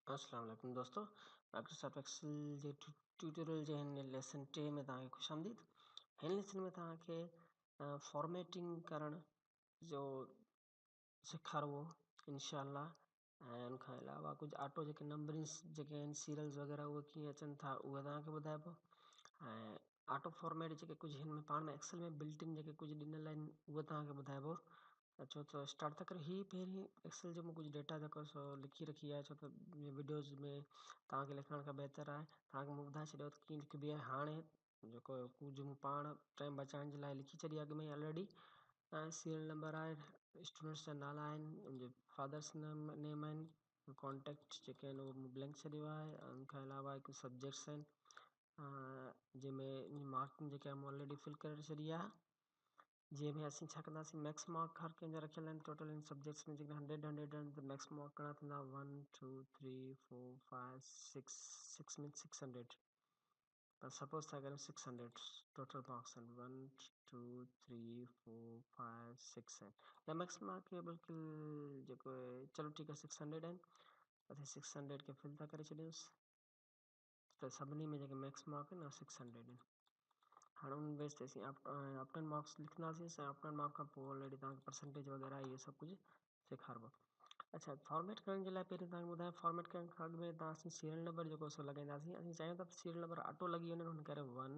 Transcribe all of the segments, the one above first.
अस्सलाम वालेकुम दोस्तों, माइक्रोसॉफ्ट एक्सेल जे ट्यूटोरियल जे हिन लेसन 3 में तव्हांखे ख़ुशि आमदीद। हिन लेसन में तव्हांखे फॉर्मेटिंग करण जो सेखारिबो इंशाअल्लाह। ऐं उनखां अलावा कुझु ऑटो जेके नंबरिंग्स जेके आहिनि, सीरियल्स वग़ैरह उहे कीअं अचनि था, उहे तव्हांखे ॿुधाइबो। ऐं ऑटो फॉर्मेट जेके कुझु हिन में पाण में एक्सेल में बिल्ट इन जेके कुझु ॾिनल आहिनि, उहे तव्हांखे ॿुधाइबो। अचो त स्टार्ट था करियूं। हीअ पहिरीं एक्सेल जो मूं कुझु डेटा जेको सो लिखी रखी आहे, छो त वीडियोज़ में तव्हांखे लिखण खां बहितर आहे तव्हांखे मूं ॿुधाए छॾियो त कीअं लिखिबी आहे। हाणे जेको कुझु मूं पाण टाइम बचाइण जे लाइ लिखी छॾी आहे अॻु में ऑलरेडी। ऐं सीरियल नंबर आहे, स्टूडेंट्स जा नाला आहिनि, उनजे फादर्स नेम आहिनि, कॉन्टैक्ट जेके आहिनि उहो मूं ब्लैंक छॾियो आहे। उनखां अलावा हिकु सब्जेक्ट्स आहिनि जंहिंमें मार्किंग जेका मूं ऑलरेडी फिल करे छॾी आहे। जंहिंमें असीं छा कंदासीं, मैक्स मार्क हर कंहिंजा रखियल आहिनि। टोटल इन सब्जेक्ट्स में जेकॾहिं 100 100 आहिनि त मैक्स मार्क घणा थींदा? 1 2 3 4 5 6, 6 मीन 600। पर सपोज़ था करियूं 600 टोटल मार्क्स आहिनि, 1 2 3 4 5 6 आहिनि या मैक्स मार्क बल्कि जेको चलो ठीकु आहे 600 आहिनि। असीं 600 खे फिल था करे छॾियूंसि त सभिनी में जेके मैक्स मार्क आहिनि 600 आहिनि। हाणे उन बेस ते असीं अपटन मार्क्स लिखंदासीं। अपटन मार्क खां पोइ ऑलरेडी तव्हांखे परसेंटेज वग़ैरह इहो सभु कुझु सेखारिबो। अच्छा, फॉर्मेट करण जे लाइ पहिरीं तव्हांखे ॿुधायां, फॉर्मेट करण खां अॻु में तव्हां असीं सीरियल नंबर जेको सो लॻाईंदासीं। असीं चाहियूं था सीरियल नंबर ऑटो लॻी वञे, हुन करे 1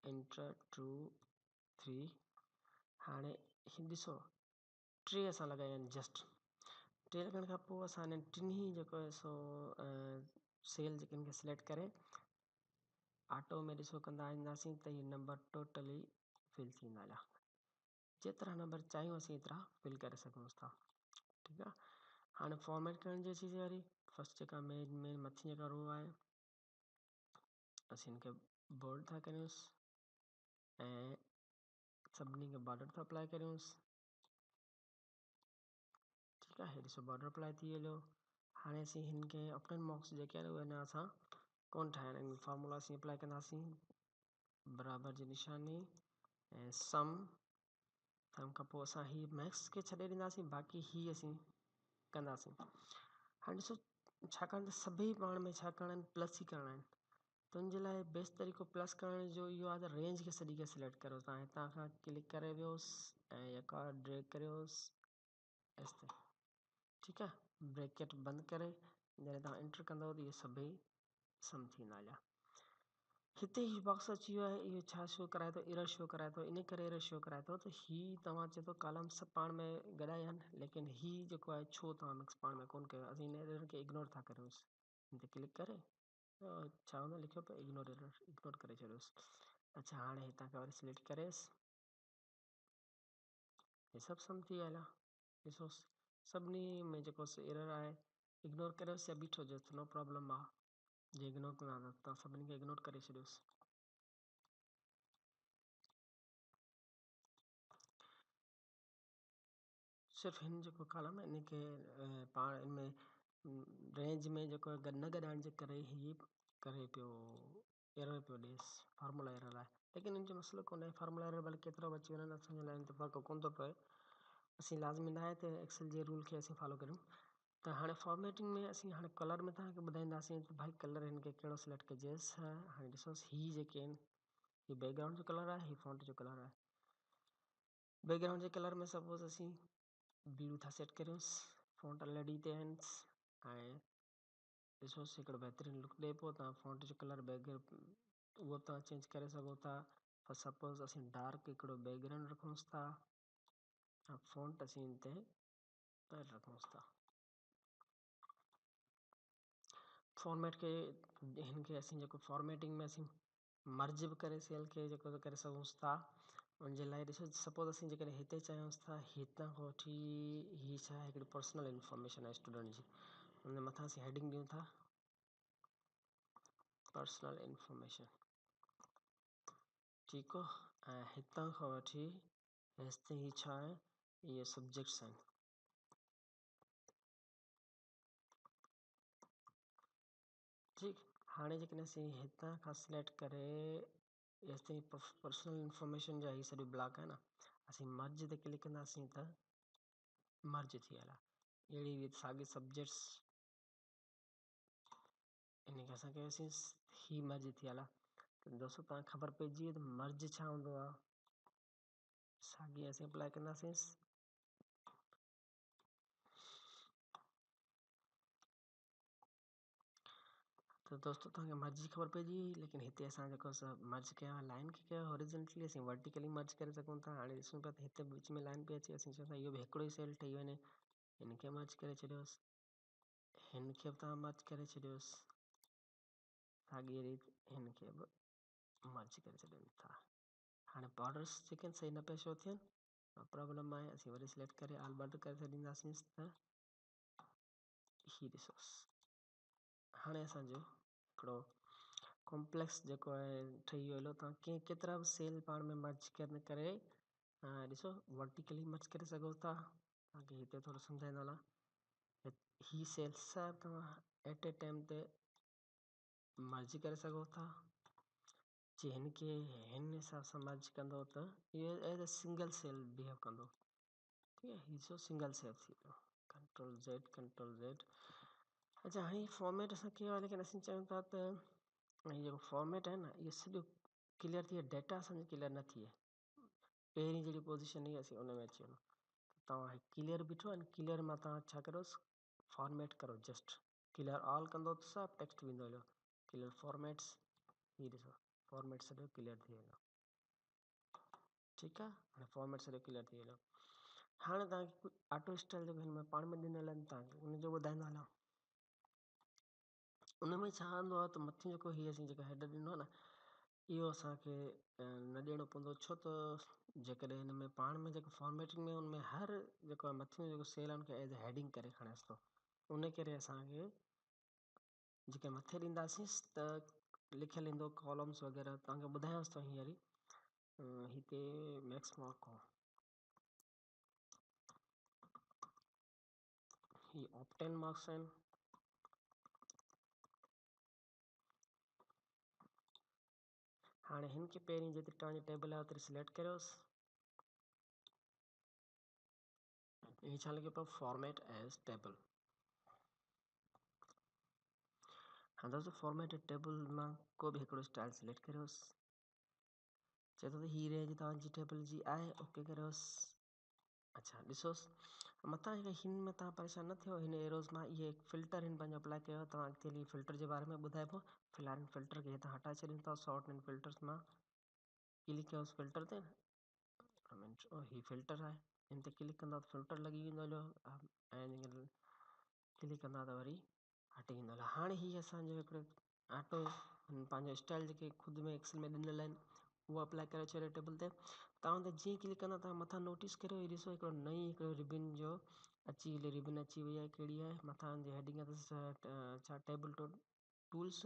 एंटर 2 3। हाणे ॾिसो 3 असां लॻाया आहिनि। जस्ट 3 लॻणु खां पोइ असां हिननि टिन्ही जेको आहे सो सेल जेके खे सिलेक्ट करे ऑटो में ॾिसो कंदा ईंदासीं त इहे नंबर टोटली फिल थींदा हलिया। जेतिरा नंबर चाहियूं असीं एतिरा फिल करे सघूं था। ठीकु आहे, हाणे फॉर्मेट करण जी अची वरी फर्स्ट जेका मेन मेन मथे जेका रो आहे, असीं हिनखे बोल्ड था करियूंसि ऐं सभिनी खे बॉर्डर था अप्लाई करियूंसि। ठीकु आहे, ॾिसो बॉर्डर अप्लाई थी वियो। हाणे असीं हिनखे ऑप्शन बॉक्स जेके आहिनि उहे अञा असां कोन ठाहिणा आहिनि। फॉर्मूला असीं अप्लाई कंदासीं, बराबरि जी निशानी ऐं सम। सम खां पोइ असां हीअ मैक्स खे छॾे ॾींदासीं, बाक़ी हीअ असीं कंदासीं। हाणे ॾिसो, छाकाणि त सभई पाण में छा करणा आहिनि, प्लस ई करणा आहिनि, त उनजे लाइ बेस्ट तरीक़ो प्लस करण जो इहो आहे त रेंज खे सॼी खे सिलेक्ट करियो। तव्हां हितां खां क्लिक करे वियोसि ऐं यका ड्रैग करियोसि ताईं, ठीकु आहे, ब्रैकेट बंदि करे जॾहिं तव्हां एंटर कंदव त इहे सभई सम थींदा हलिया। हिते हीउ बॉक्स अची वियो आहे, इहो छा शो कराए थो? एरर शो कराए थो। इन करे एरर शो कराए थो त हीउ तव्हां चए थो कॉलम सभु पाण में गॾाया आहिनि, लेकिन हीउ जेको आहे छो तव्हां मिक्स पाण में कोन कयो। असीं हिन एरर खे इग्नोर था करियूंसि। हिन ते क्लिक करे छा हूंदो लिखियो पियो इग्नोर एरर, इग्नोर करे छॾियोसि। अच्छा, हाणे हितां खां वरी सिलेक्ट करेसि, हे सभु सम थी विया हलिया। ॾिसोसि सभिनी में जेको एरर आहे इग्नोर करियोसि या बीठो हुजे, नो प्रॉब्लम आहे। जे इग्नोर कंदा त तव्हां सभिनी खे इग्नोर करे छॾियोसि। सिर्फ़ु हिन जेको कॉलम आहे इनखे पाण इन में रेंज में जेको गॾु न गॾाइण जे करे ई करे पियो एरर पियो ॾिएसि, फार्मूला एरर आहे, लेकिन इन जो मसइलो कोन्हे। फार्मूला एरर भले केतिरो बि अची वञे, असांजे लाइ इन ते फ़र्क़ु कोन थो पए। असीं लाज़मी न आहे त एक्सेल जे रूल खे असीं फॉलो करियूं। त हाणे फॉर्मेटिंग में असीं हाणे कलर में तव्हांखे ॿुधाईंदासीं त भाई कलर हिनखे कहिड़ो सिलेक्ट कजेसि। हाणे ॾिसोसि, हीउ जेके आहिनि हीउ बैकग्राउंड जो कलर आहे, हीउ फॉन्ट जो कलर आहे। बैकग्राउंड जे कलर में सपोज़ असीं ब्लू था सेट करियूंसि, फॉन्ट ऑलरेडी ते आहिनि ऐं ॾिसोसि हिकिड़ो बहितरीनु लुक ॾिए पियो। तव्हां फॉन्ट जो कलर बैकग्राउंड उहो बि तव्हां चेंज करे सघो था। पर सपोज़ असीं डार्क हिकिड़ो बैकग्राउंड रखूंसि था ऐं फॉन्ट असीं हिन ते रखूंसि था। फॉर्मेट खे हिनखे असीं जेको फॉर्मेटिंग में असीं मर्ज बि करे सेल खे जेको करे सघूंसि था। उनजे लाइ ॾिसो, सपोज़ असीं जेकॾहिं हिते चाहियूंसि था, हितां खां वठी हीअ छा हिकिड़ी पर्सनल इन्फॉर्मेशन आहे स्टूडेंट जी, हुन मथां असीं हेडिंग ॾियूं था पर्सनल इन्फॉर्मेशन, ठीकु आहे। ऐं हितां खां वठी हेसि ताईं हीअ छा आहे, इहे सब्जेक्ट्स आहिनि। ठीकु, हाणे जेकॾहिं असीं हितां खां सिलेक्ट करे हेसि ताईं पर्सनल इन्फॉर्मेशन जा हीउ सॼो ब्लॉक आहे न, असीं मर्ज ते क्लिक कंदासीं त मर्ज थी विया। अहिड़ी रीति साॻी सब्जेक्ट्स हिन खे असां कयोसीं ही मर्ज थी विया। त दोस्तो तव्हांखे ख़बर पइजी वई त मर्ज छा हूंदो आहे। साॻी असीं अप्लाई कंदासीं। त दोस्तो तव्हांखे मर्ज जी ख़बर पइजी वई, लेकिन हिते असां जेको मर्ज कयो आहे लाइन खे कयो हॉरिजॉन्टली, असीं वर्टिकली मर्ज करे सघूं था। हाणे ॾिसूं पिया त हिते विच में लाइन पई अचे, असीं चऊं था इहो बि हिकिड़ो ई सेल ठही वञे, हिनखे मर्ज करे छॾियोसि, हिनखे बि तव्हां मर्ज करे छॾियोसि, साॻी रीति हिनखे बि मर्ज करे छॾियूं था। हाणे बॉर्डर्स जेके आहिनि सही न पिया शो थियनि, प्रॉब्लम आहे, असीं वरी सिलेक्ट करे ऑल बॉर्डर करे छॾींदासीं त ही ॾिसोसि। हाणे असांजो हिकिड़ो कॉम्प्लेक्स जेको आहे ठही वियो हलो। तव्हां कंहिं केतिरा बि सेल पाण में मर्ज करे ॾिसो वर्टिकली मर्ज करे सघो था। तव्हांखे हिते थोरो सम्झाईंदो हलां, ही सेल सभु तव्हां एट ए टाइम ते मर्ज करे सघो था। जे हिनखे हिन हिसाब सां मर्ज कंदो त इहो as a single cell behave कंदो, ठीकु आहे। हीउ ॾिसो सिंगल सेल थी वियो, कंट्रोल ज़ेड कंट्रोल ज़ेड। अच्छा हाणे फॉर्मेट असां कयो आहे, लेकिन असीं चऊं था त हीउ जेको फॉर्मेट आहे न इहो सॼो क्लियर थी वियो, डेटा असांजो क्लियर न थिए, पहिरीं जहिड़ी पोज़ीशन हुई असीं उन में अची वञूं। तव्हां क्लियर बीठो आहे, क्लियर मां तव्हां छा करो फॉर्मेट करो, जस्ट क्लियर ऑल कंदो त सभु टेक्स्ट वेंदो हलियो। क्लियर फॉर्मेट्स, हीअ ॾिसो फॉर्मेट सॼो क्लियर थी वेंदो, ठीकु आहे। हाणे फॉर्मेट सॼो क्लियर थी वेंदो। हाणे तव्हांखे ऑटो स्टाइल जेको हिन में पाण में ॾिनल आहिनि, तव्हांखे उनजो ॿुधाईंदो हलां। उन में छा हूंदो आहे त मथे जेको हीअ असीं जेको हेडर ॾिनो आहे न, इहो असांखे न ॾियणो पवंदो, छो त जेकॾहिं हिन में पाण में जेको फॉर्मेटिंग में उन में हर जेको आहे मथे जेको सेल आहे उनखे एज ए हेडिंग करे खणेसि थो, उन करे असांखे जेके मथे ॾींदासीं त लिखियलु ईंदो कॉलम्स वग़ैरह। तव्हांखे ॿुधायांसि थो हींअर ई, हिते मैक्स मार्क हो, ही ऑप्टेन मार्क्स आहिनि। हाणे हिनखे पहिरीं जेतिरी तव्हांजी टेबल आहे ओतिरी सिलेक्ट करियोसि, हीअ छा लिखियो पियो फॉर्मेट एज टेबल। हा दोस्तो फॉर्मेट टेबल मां को बि हिकिड़ो स्टाइल सिलेक्ट करियोसि, चए थो त ही रेंज तव्हांजी टेबल जी आहे, ओके करियोसि। अच्छा ॾिसोसि मथां जेका हिन में तव्हां परेशान न थियो, हिन एरोज़ मां इहे फिल्टर हिन पंहिंजो अप्लाई कयो, तव्हां अॻिते हली फिल्टर जे बारे में ॿुधाइबो। फ़िलहाल हिन फिल्टर खे हितां हटाए छॾियूं था, सॉर्ट एंड फिल्टर्स मां क्लिक कयोसि फिल्टर ते, ही फिल्टर आहे, हिन ते क्लिक कंदा त फिल्टर लॻी वेंदो हलियो, ऐं क्लिक कंदा त वरी हटी वेंदो हलियो। हाणे ही असांजो हिकिड़ो ऑटो पंहिंजो स्टाइल जेके ख़ुदि में एक्सेल में ॾिनल आहिनि उहो अप्लाई करे छॾियो टेबल ते। तव्हां हुते जीअं क्लिक कंदा तव्हां मथां नोटिस करियो, हीअ ॾिसो हिकिड़ो नई हिकिड़ो रिबन जो अची हली, रिबन अची वई आहे, कहिड़ी आहे मथां जे हेडिंग अथसि छा टेबल टूल्स,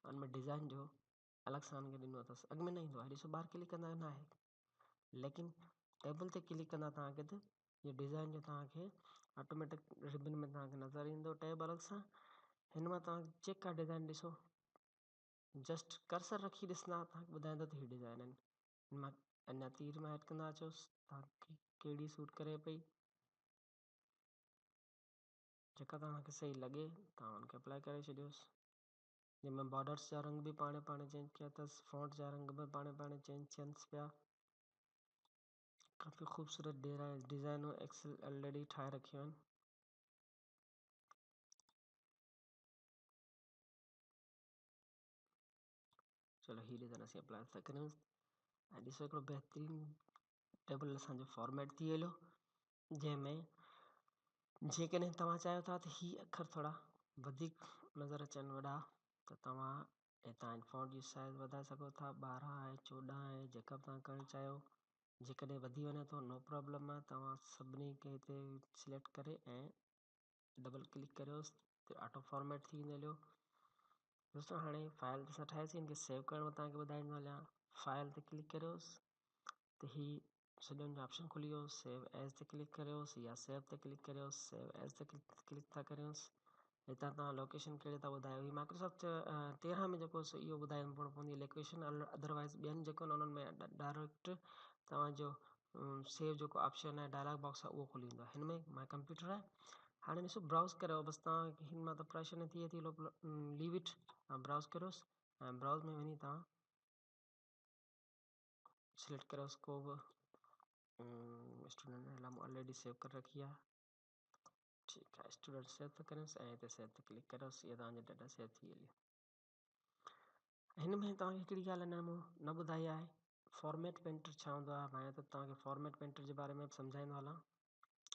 उन में डिज़ाइन जो अलॻि सां हुनखे ॾिनो अथसि, अॻु में न ईंदो आहे। ॾिसो ॿाहिरि क्लिक कंदा न आहे, लेकिन टेबल ते क्लिक कंदा तव्हांखे त इहो डिज़ाइन जो तव्हांखे ऑटोमेटिक रिबन में तव्हांखे नज़र ईंदो टैब अलॻि सां। हिन मां तव्हां जेका डिज़ाइन ॾिसो, जस्ट कर्सर रखी ॾिसंदा तव्हांखे ॿुधाईंदो त हीअ डिज़ाइन आहिनि। हिन मां अञा तीर मां ऐड कंदा अचोसि, तव्हांखे कहिड़ी सूट करे पई, जेका तव्हांखे सही लॻे तव्हां हुनखे अप्लाई करे छॾियोसि। जंहिंमें बॉर्डर्स जा रंग बि पाणे पाणे चेंज कया अथसि, फॉन्ट जा रंग बि पाणे पाणे चेंज थियनि पिया। काफ़ी ख़ूबसूरत डिज़ाइनूं एक्सेल ऑलरेडी ठाहे रखियूं आहिनि। चलो ही डिज़ाइन असीं अप्लाई था करियूं ऐं ॾिसो हिकिड़ो बहितरीन टेबल असांजो फॉर्मेट थी हलियो, जंहिंमें जेकॾहिं तव्हां चाहियो था त हीअ अखर थोरा वधीक नज़र अचनि वॾा, त तव्हां हितां फॉन्ट जी साइज़ वधाए सघो था, 12 आहे 14 आहे, जेका बि तव्हां करणु चाहियो। जेकॾहिं वधी वञे थो नो प्रॉब्लम आहे, तव्हां सभिनी खे हिते सिलेक्ट करे ऐं डबल क्लिक करियोसि त ऑटो फॉर्मेट थी वेंदो हलियो। दोस्तो हाणे फाइल असां ठाहीसीं, हिनखे सेव करणु तव्हांखे ॿुधाईंदो हलियां। फाइल ते क्लिक करियोसि त हीअ सॼो ऑप्शन खुली वियो, सेव एज ते क्लिक करियोसि या सेव ते क्लिक करियोसि, सेव एज ते क्लिक था करियोसि। हितां तव्हां लोकेशन कहिड़ी था ॿुधायो, हीअ माइक्रोसॉफ्ट 13 में जेको सो इहो ॿुधाइणो पवंदी लोकेशन, अदरवाइज़ ॿियनि जेको आहिनि उन्हनि में डायरेक्ट तव्हांजो सेव जेको ऑप्शन आहे डायलॉग बॉक्स आहे उहो खुली वेंदो आहे। हिन में my computer आहे, هاڻي ڏسو برائوز ڪريو بس توهان هن مان ته پريشاني ٿئي ٿي ليو it browse ڪريوس ۽ برائوز ۾ وڃي توهان سليڪٽ ڪريوس ڪو به اسٽوڊنٽ لاء مون آلريڊي سيو ڪري رکي آهي. ٺيڪ آهي، اسٽوڊنٽ سيو ٿا ڪريونس ۽ هتي سيو تي ڪلڪ ڪريوس، اها توهان جي ڊيٽا سيو ٿي ويندي. هن ۾ توهان کي هڪڙي ڳالهه اڃا مون نه ٻڌائي آهي، فارميٽ پينٽر ڇا هوندو آهي. مان ته توهان کي فارميٽ پينٽر جي باري ۾ به سمجهائيندو هلان.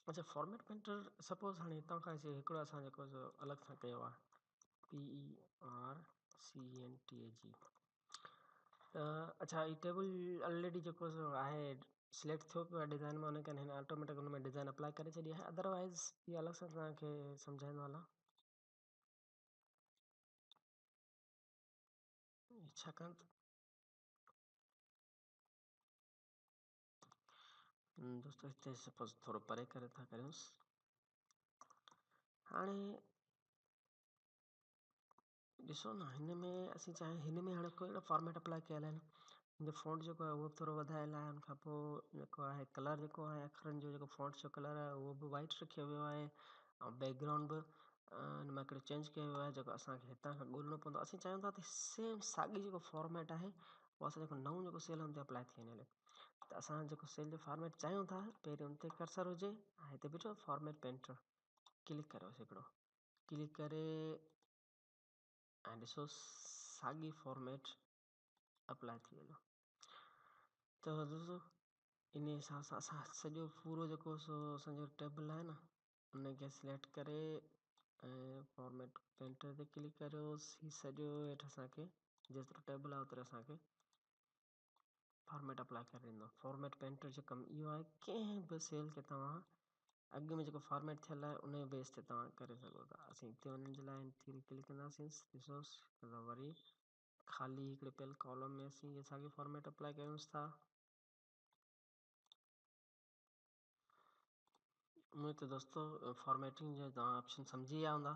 اڇا، فارميٽ پينٽر سپوز هاڻي هتان کان اسين هڪڙو اسان جيڪو سو الڳ سان ڪيو آهي P E R C N T A G. ته اڇا، هي ٽيبل آلريڊي جيڪو سو آهي سليڪٽ ٿيو پيو آهي ڊزائن مان، ان ڪري هن آٽوميٽڪ ان ۾ ڊزائن اپلائي ڪري ڇڏي آهي. ادروائز هي الڳ سان توهان کي سمجهائيندو هلان. ڇاڪاڻ ته دوستو هتي سپوز ٿورو پري ڪري ٿا ڪريونس. هاڻي ڏسو نه، هن ۾ اسين چاهيون هن ۾ هاڻي ڪهڙو فارميٽ اپلائي ڪيل آهن. هن جو فونٽ جيڪو آهي اهو به ٿورو وڌايل آهي. ان کان پوءِ جيڪو آهي ڪلر جيڪو آهي اکرن جو جيڪو فونٽ جو ڪلر آهي اهو به وائٽ رکيو ويو آهي ۽ بيڪ گرائونڊ به هن مان هڪڙو چينج ڪيو ويو آهي جيڪو اسان کي هتان کان ڳولڻو پوندو. اسين چاهيون ٿا ته سيم ساڳي جيڪو فارميٽ آهي اهو اسان جيڪو نئون جيڪو سيل آهي ان تي اپلائي ٿي وڃي. ته اسان جيڪو سيل جو فارميٽ چاهيون ٿا پهريون ان تي ڪرسر هجي ۽ هتي بيٺو فارميٽ پينٽر ڪلڪ ڪريوس، هڪڙو ڪلڪ ڪري ۽ ڏسو ساڳي فارميٽ اپلائي ٿي ويندو. ته دوستو ان حساب سان اسان سڄو پورو جيڪو سو اسانجو ٽيبل آهي نه ان کي سليڪٽ ڪري ۽ فارميٽ پينٽر تي ڪلڪ ڪريوس. هي سڄو هيٺ اسانکي جيترو ٽيبل آهي اوترو اسانکي فارميٽ اپلائي ڪري ڏيندو. فارميٽ پينٽر جو ڪم اهو آهي ڪنهن به سيل کي توهان اڳ ۾ جيڪو فارميٽ ٿيل آهي ان جي بيس تي توهان ڪري سگهو ٿا. اسين هتي وڃڻ جي لاءِ هتي ڪلڪ ڪنداسين، ڏسوس وري خالي هڪڙي پيل ڪالم ۾ اسين اهي ساڳيو فارميٽ اپلائي ڪيونس ٿا. اميد ته دوستو فارميٽنگ جو توهان آپشن سمجهي ويا هوندا.